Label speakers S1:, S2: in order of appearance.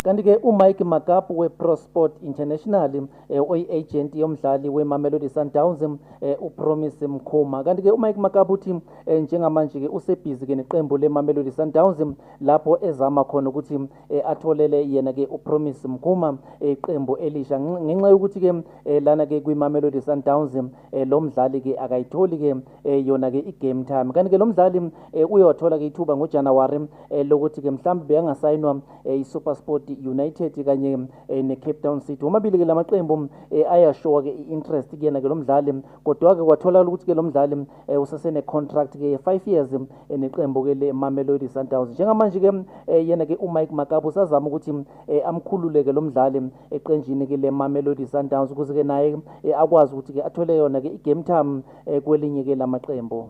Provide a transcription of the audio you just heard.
S1: Kanti-ke uMike Makaab we-ProSport International, oyi-agent yomdlali we-Mamelodi Sundowns, uPromise Mkhuma. Kanti-ke uMike Makaab uthi njengamanje-ke usebhizi-ke neqembu le-Mamelodi Sundowns, lapho ezama khona ukuthi atholele yena-ke uPromise Mkhuma iqembu elisha, ngenxa yokuthi-ke lana-ke kwi-Mamelodi Sundowns lo mdlali-ke akayitholi-ke yona-ke i-game time. Kanti-ke lo mdlali uyothola-ke ithuba ngoJanuwari lokuthi-ke mhlawumbe beyangasayinwa i-SuperSport United kanye ne-Cape Town City. Womabili-ke lamaqembu ayashowa-ke i-interest kuyena-ke lo mdlali, kodwa-ke kwatholakala ukuthi-ke lo mdlali usasene-contract-ke ye-5 years neqembu-ke le-Mamelodi Sundowns. Njengamanje-ke yena-ke uMike Makaab usazama ukuthi amkhulule-ke lo mdlali eqenjini-ke le-Mamelodi Sundowns, ukuze-ke naye akwazi ukuthi-ke athole yona-ke i-game time kwelinye-ke lamaqembu.